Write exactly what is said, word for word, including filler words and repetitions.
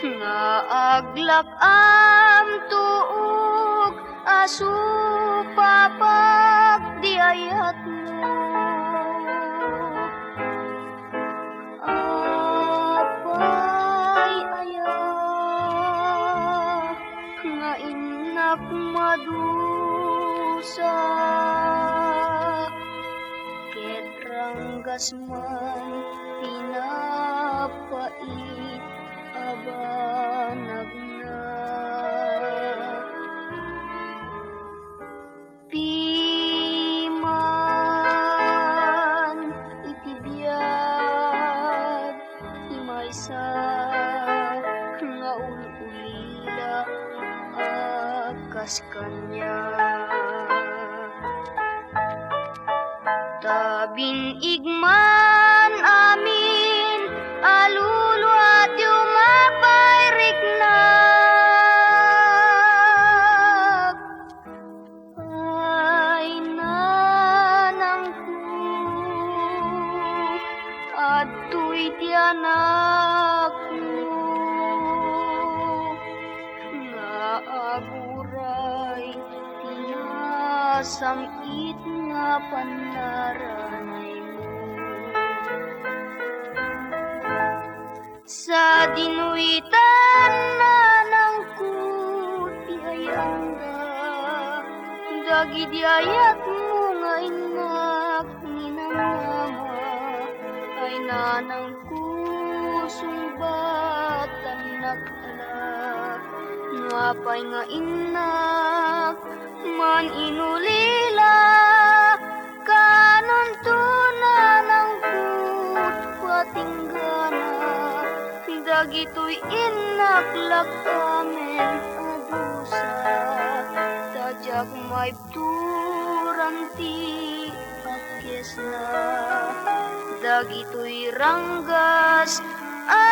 Nga aglak-am tuog a supapak di ayatmo. Apay aya nga innak madusa, ket ranggas man ti napait a banagna. Piman iti biag ti maysa nga ul-ulila a kas kaniak. Ta bin-ig man amin a luluat ti umapay riknak. Ay, nanangko, adtoy ti anakmo nga aguray ti nasam-it nga panaranaymo. Sadinoy ta nanangko ti ayanda, dagidi ayatmo nga innak ni Mama. Ay, nanangko, sungbat ta nakala, no apay nga innak man inulila, kanonto nanangko patinggana dagitoy innak lak-amen a dusa, ta diak maibturan ti akkesna dagitoy ranggas a